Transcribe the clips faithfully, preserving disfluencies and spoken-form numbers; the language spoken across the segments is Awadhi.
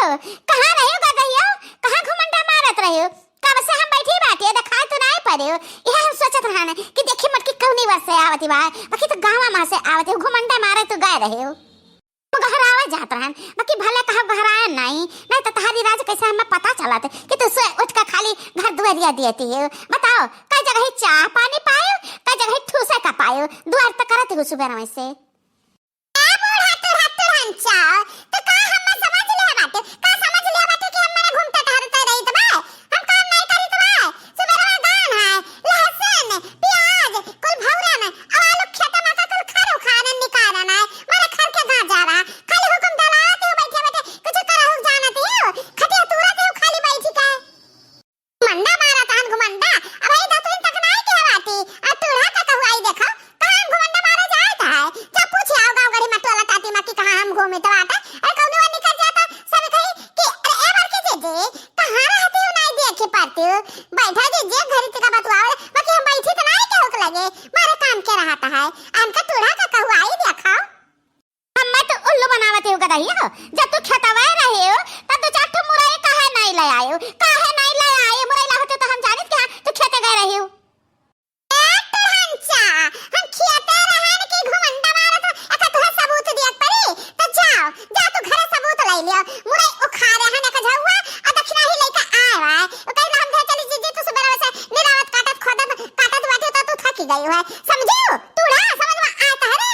कहाँ रहियो गदहियो? कहाँ घुमंडा मारत रहियो? कब से हम बैठी बाटी, देखाई तो नाई पड़ियो। इहे हम सोचत रहन कि देखी मटकी कौनी वर से आवत बा, बाकी तो गाँव मा से आवत, घुमंडा मारे तो गए रहियो। हम गहरावे जात रहन, बाकी भले कहा गहराए नाई, नाई तो तहारी राज कैसे हमें पता चलत कि तू से उठ के खाली घर दुआरिया देती है। बताओ, कई जगह चाह पानी पायो, कई जगह ठूसे का पायो, दुआर तो करत हो सुबह से। ए बूढ़ा तुढ़ा तुढ़न चाओ, तो का हमें समझ लिया बाटे? का समझ लिया बाटे कि हम मने घूमते टहरते रहित बा? हम काम नहीं करित बा? सुबह में धान है, लहसुन, प्याज, कुल भौरन, अब आलू खेत में का कुल खर उखाड़न निकालन है, मारे खर के गांजा रहा, खाली हुकुम डलावत हो बैठे बैठे, कुछ करहु जानत हो, खटिया तुरत हो खाली बैठी के। घुमंडा मारत हन घुमंडा। अब ई दतुइन तक नाई के बाटी, आ टूढ़ा का कहू आई देखो, कहाँ हम घुमंडा मारे जात है? जब पूछे आओ गाँव गढ़ी में टोला टाटी में कि कहाँ हम घूमित बाटे, अरे कौनो ओर निकल जाता, सब कही कि अरे ए बड़की जीजी, कहाँ रहती हो नाई देखी पड़ती हो? बैठा जीजी घरी तक बतुआवे, बाकी हम बैठी तो नाई केहू के लगे, मारे काम के रहता है। हमका टूढ़ा का कहू आई देखो। हम्मे तो उल्लू बनावत हो गदहिया हो। जब तू खेतवे रहे हो, तब दो चार ठो मुरई काहे नाई ले आए हो? काहे नाई ले आए? मुरई ला होते तो हम जानित कि हाँ, तू खेते गए रहे हो। ए टुहंचा, हम खेते रहन कि घुमंडा मारत हो? एका तुहे सबूत दियत पड़ी? तो जाओ, जा तू घरे सबूत ले लियो। मुरई उखाड़े हन एक झउआ, आ दक्षिणा ही लेके आए हुआ है। वो कही हम घर चली जीजी, तू सुबह से निरावत काटत खोदत, काटत बैठे तो तू थकी गई है। समझू? टूढ़ा, समझ में आए तहरे?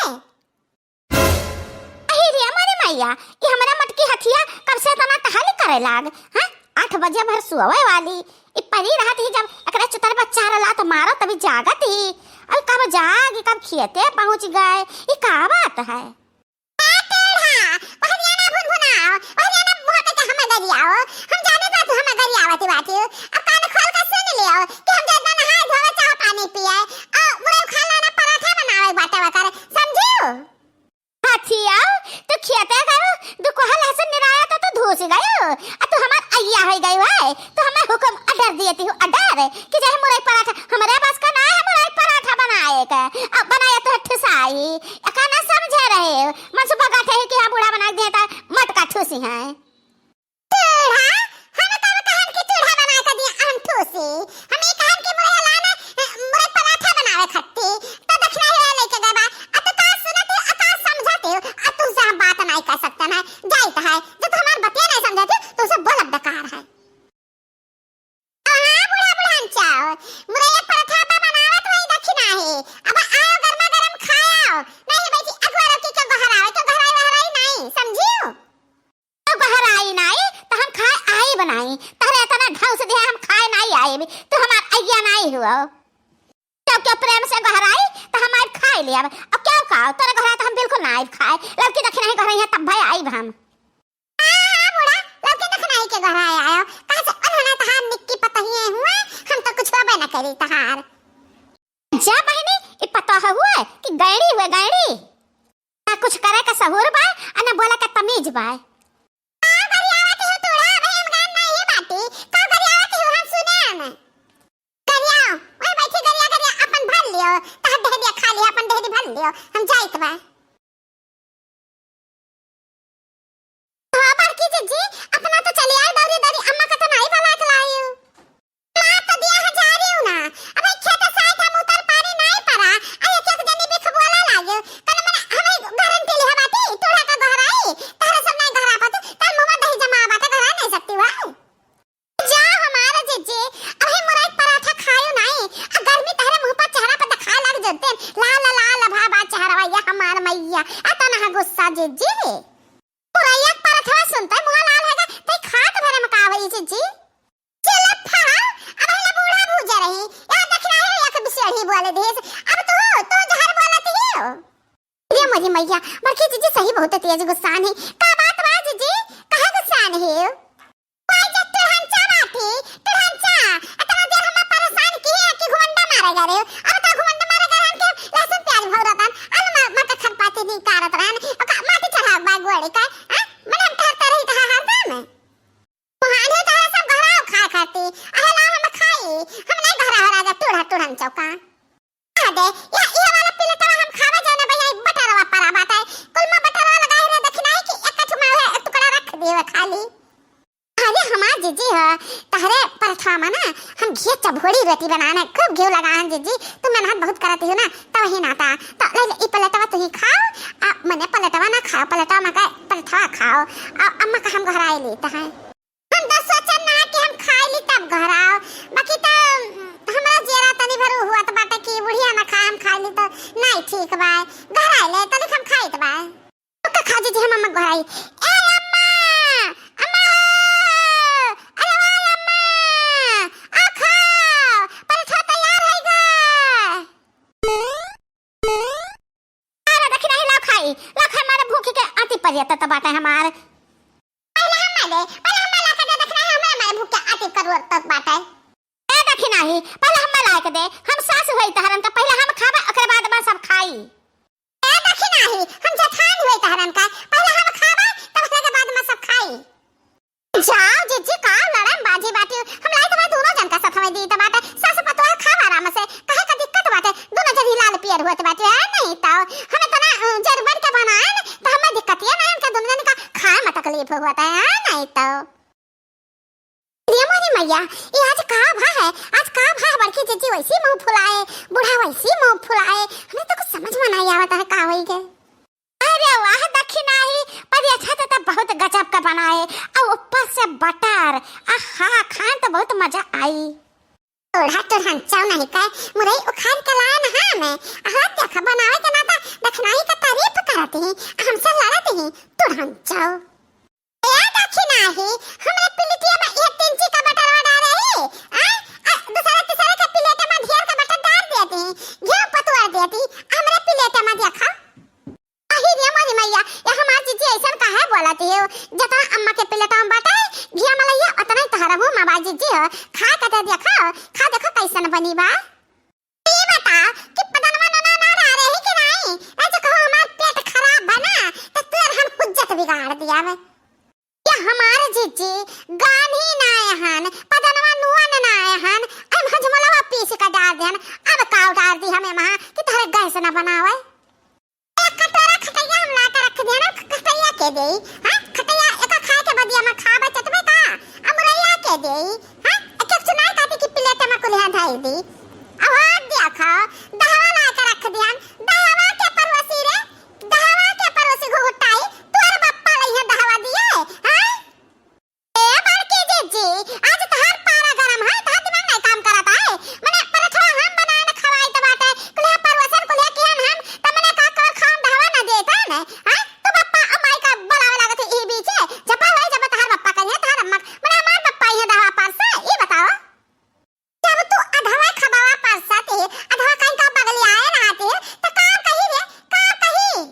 अही रे मोरे मैया, ई हमरा मटकी हथिया कब से इतना टहली करे लाग, हैं? आठ बजे भर सुअवे वाली, ई परी रहत ही जब एकरे चुतर बच्चा रहला त मारो तभी जागत ही, और कब जाग, कब खेते पहुँच गए, ई का बात है? ए टेढ़ा, ओहरिया ना भुनभुनाओ, ओहरिया ना मुँह के हमें गरियाओ, हम जाने बा तू हमें गरियावत बाटी, अब कान खोल के सुन लियो कि हम जितना नहाए धोवे चाह पानी पिए, और मुरई खा लाना पराठा बनावे बाटे वकर, समझू? हथिया, तू खेते गयो, दू कोहा लहसुन निराया तो तू धूस गयो, आ तू हमार अइया होई गयो है, तू हमें हुकुम order दिए ती हूँ, order, कि चाहे मुरई पराठा, हमरे बस का ना है मुरई पराठा बनाए के, अब बनाए तो ठुसाई, एका ना समझे रहे, मन से बगाते है कि हाँ बूढ़ा बना दिए ता मटका ठुसी है। टूढ़ा, हम तब कहन कि टूढ़ा बनाए के दिया हम ठूसी। हम ई कहन कि मुरई लाना, अ, मुरई पराठा बनावे खट्टी। तो दक्षिणा ही लेके गए बा। आ तो का सुनत हो, आ का समझत हो? आ तुमसे हम बात नहीं कर सकते ना। जाइत है, जो तू हमार बतिया नहीं समझत हो, तुमसे बोलब बेकार है। हाँ, बूढ़ा बुढ़ान चाओ। मुरई पराठा बा बनावत वही दक्षिणा ही। अब आओ गरमा गरम खाओ। नहीं बैठी अगुआ रोकी के गोहरावे, के गोहराई वहराई नहीं, समझियो? तो गोहराई नाई, तो हम खाए आई बनाई। तहरे इतना ढंग से दिया हम खाए नाई आए भी, तो हमार अइया नाई हुआ। जब के प्रेम से गोहराई, तो हम आज खाए ले अब। अब क्या खाओ, तेरे गोहराई तो हम बिल्कुल ना आइब खाए। लड़की दक्षिणा ही गोहराई है, तब भाई आइब हम। हाँ, हाँ, बूढ़ा, लड़की दक्षिणा ही के गोहराई आयो। कहाँ से उन्होंने तो हम निक्की पतहिए हुए, हम तो कुछ होबे न करी तहार। जा बहिनी, ई पतोह हुए कि गैड़ी हुए, गैड़ी? ना कुछ करे का सहूर बा, आ ना बोले का तमीज बा। का गरियावत हो टूढ़ा, अबे हम गान नाही बाटी। का गरियावत हो, हम सुने न। गरियाओ, वही बैठी गरिया, गरिया अपन भर लियो। तहार देह दिया खा लिया, अपन देह दी भर लियो। हम जाइत बा। हाँ, बड़की जिज्जी, अपना तो चली आई दौरी दौरी, अम्मा का तो नाही बलात लायू। माँ तो दिया हजारियो ना। अब एक खेत साइड हम उतर पानी नाही परा। आ एक एक जनी बिख बोला लागे। कने मने हमें गारंटी लिहा बाटी, टूढ़ा का गोहराई, तहरे सब नाही गोहरा पाती, तहर मुँह में दही जमा बाटे, गोहरा नाही सकती हुआ। जा हमारा जिज्जी, अभी मुरई पराठा खायो नाही। आ गर्मी तहरे मुँह पर चेहरा पर दिखा लग जते। लाल लाल भा बा चेहरा, या हमार मैया। अतना गुस्सा जिज्जी। मुरैया के परथवा सुनते मुँह लाल होगा, तै खात भरे में का होई जिज्जी? चल फा, अब हिला बूढ़ा भूजा रही। या देखना है, या कभी सेढ़ी बोले देस। अब तू, तू जहर बोलत ही हो। ये मोरी मैया, बड़की जिज्जी सही बहुत तेज गुस्सान है। का बात बा जिज्जी? काहे गुस्सान है? कोई जे तुरहन चा बाटी, तुरहन चा। इतना देर हमें परेशान की है कि घुमंडा मारे जा रहे हो। अब तो घुमंडा मारे जा रहे हैं कि लहसुन प्याज भौरा तन, आलू म-, मटर खट पाती नहीं कारत रहन। ओका माटी चढ़ाव बा गोड़ी का, हाँ? मने हम ठहरता रही तो हर दम। मुहाने तो सब घराव खाए खाती। अहे ला हम खाई, हम नहीं घरा हो राजा टूढ़ा टूढ़न चौका। आ दे, या, ये वाला प्लेटवा हम खावे जाने भैया, ई बटरवा परा बाटे। कुल में बटरवा लगाए रहे, देखी नाही कि एक ठो में है, टुकड़ा रख दिए खाली। अरे हमार जिज्जी हो, तहरे परठवा मा ना हम घी चभोड़ी रोटी बनान है, खूब घी लगान जिज्जी, तू मेहनत बहुत करत हो ना, तब ही नाता। तो ले ले, ई पलेटवा तू ही खाओ, आ मने पलेटवा ना खाओ, पलेटवा मा का परठवा खाओ, आ अम्मा का हम घराए लेता है। हम तो सोचन ना कि हम खाए ली तब घराओ, बाकी तो हमरा जेरा तनी भरू हुआ तो बाटे कि बुढ़िया ना खाए, हम खाए ली तो नहीं ठीक बा, घराए ले, तनिक हम खाइत बा। ओके खा जी, हम अम्मा घराई। ए अम्मा, अम्मा हो, अरे वाह अम्मा, आ खाओ, परठा तैयार है गा। अरे देखी नहीं, लाओ खाई, लाओ खाई, मारे भूखी के आती परियत तो बाटे हमार। पहले हम दे, पहले हम ला के दे, देखी नहीं, हमारे, हमारे भूख के आती करुआ तक बाटे। ए देखी नहीं, पहले हम ला के दे, हम सास होई तहरन का, पहले हम खाबे, ओकरे बाद में सब खाई। ए देखी नाही, हम जेठान होई तहरन का, पहले हम खाबे, तब ओकरे बाद में सब खाई। जाओ जिज्जी, का लड़म बाजी बाटी, हम लाई तुम्हारे दोनों जन का साथ में दी तो बाटे, सास पतोह खाओ आराम से, काहे का दिक्कत बाटे, दोनों जन ही लाल पियर होत बाटे, है नहीं तो, हमें तो ना, अ, जरबन के बनाए न, तो हमें दिक्कत ये ना, इनका दोनों जन का खाए में तकलीफ होता है, है नहीं तो। रे मोरी मैया, ये आज का भा है? आज का भा है बड़की जिज्जी, वैसी मुंह फुलाए, बूढ़ा वैसी मुंह फुलाए, हमें तो कुछ समझ में नहीं आवत है का होई गए। अरे वाह दखिनाही, पर ये छत तो बहुत गजब का बनाए, और ऊपर से बटर, आहा, खान तो बहुत मजा आई। टोढ़ा टोढ़न चाव नहीं का, मुरई उखाड़ के लाए ना हमें, हाँ देखा बनावे के नाता दखिनाही का तारीफ करत ही, हमसे लड़त ही, टोढ़न चाव। ए दखिनाही, हमरे प्लेटिया में एक इंची का बटरवा डारे ही, आ? आ, दूसरे तीसरे के प्लेट में ढेर का बटर डार देती, घी पतुआ देती, हमरे प्लेट में देखा। अही रे मोरी मैया, ये हमार जिज्जी ऐसन काहे बोलत ही? जतना अम्मा के प्लेट में बाटे, घी में लइया, उतना ही तहरा हूँ माँ बा जिज्जी हो, खा के दे देखा, खा देखो कैसन बनी बा। ई बताओ कि पदनवा नना ना रहा रही कि नहीं? ना तो कहो हमार पेट खराब बना, तो तुअर हम हुज्जत बिगाड़ दिया बे। ये हमार जिज्जी गान्ही ना हन, पदनवा नुआ ना हन, हम हजमलवा पीस के डार देन। अब का डार दी हमें महा कि तहरे गैस ना बनावे। एक कटोरा खटैया हम ला के रख दिया ना, खटैया के देई, हाँ? खटैया एक खाए के बदिया में खाबे चटबे का? अमरैया के देई, हाँ? एक एक सुनाई काटी की प्लेट में कुल्हिया धई दी। अब और दिया खाओ, दहवा ला के रख दिया, दहवा के परवसी रे, दहवा के परवसी घुघुटाई, तोर बप्पा लइहे दहवा दिए, हाँ? ए बड़की जिज्जी, आज तहार पारा गरम है, तहार दिमाग नहीं काम करत है। मने परठवा हम बनाए न खवाई त बाटे, कुल्हे परवसन कुल्हे किहन हम, त मने का कर खान दहवा न देता न, हैं? तू बप्पा अम्माई का बुलावे लागत है ई बीचे, जब भाई जब तहार बप्पा कहिए, तहार अम्मा, मने हमार बप्पा ये दहवा परसे, ई बताओ। जब तू अधवा खबवा परसत है, अधवा कहीं का बगलियाए रहत है, त का कही रे, का कही?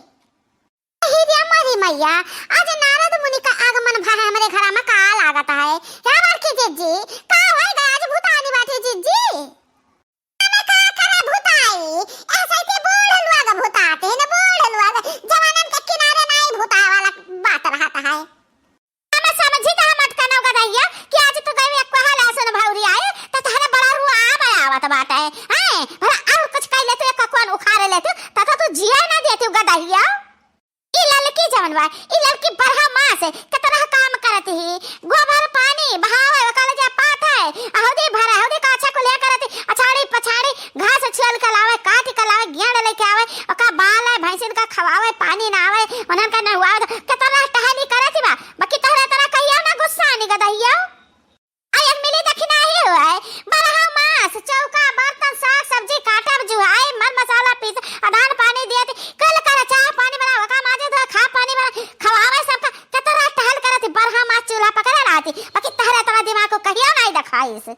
अहि रे मोरी मैया, आज नारद मुनि का आगमन भा है हमरे घरा में, का लागत है? हे बड़की जिज्जी, का होई गए आज भूतानी बाटी जिज्जी? अबे का करे भूताई? ऐसे ही ते बूढ़ लोग भूताते हैं ना, बूढ़ लोग। जवानन के किनारे नाई भूताए वाला बात रहत है। हमें समझी तो हम अटकनो गदहिया कि आज तू गई एक कोहा लहसुन भौरी आई, तो तहरे बड़ा रुआ आब आवत बाटे। हैं? भला और कुछ कह लेतू, एक कौन उखाड़ लेतू, तो, तो तू जिया ना देतू गदहिया। ई ललकी जवन बा, ई ललकी बरहा मास है, केतना काम करत ही, गोबर पानी बहावे, ओकरा जे पाथे, हौदी भरे, हौदी काछा कुलिया करत ही, अछाड़ी पछाड़ी घास छिल के लावे, काट के लावे, गेड़ लेके आवे, ओका बाले, भैंसिन का खवावे, पानी ना आवे, उन्हन का नहवावे, केतना टहली करत ही बा, बाकी तोहरे तरह कहियो ना गुस्सा निकल दहियो। आ एक मिली दखिनाही हुआ है, बरहा मास, चौका, बर्तन, साग, सब्जी काटब, जुहाई, मर मसाला पीस, अधान पानी दियत, कल कर चाह पानी बनावा, का माजे धोए, खा पानी बना, खवावे सबका, केतना टहल करत, बरहा मास चूल्हा पकड़े रहती, बाकी तहरे तोरा दिमाग को कहियो नहीं देखाइस। ए,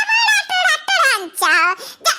बड़ा टुढ़ा टुढ़न चाव, जा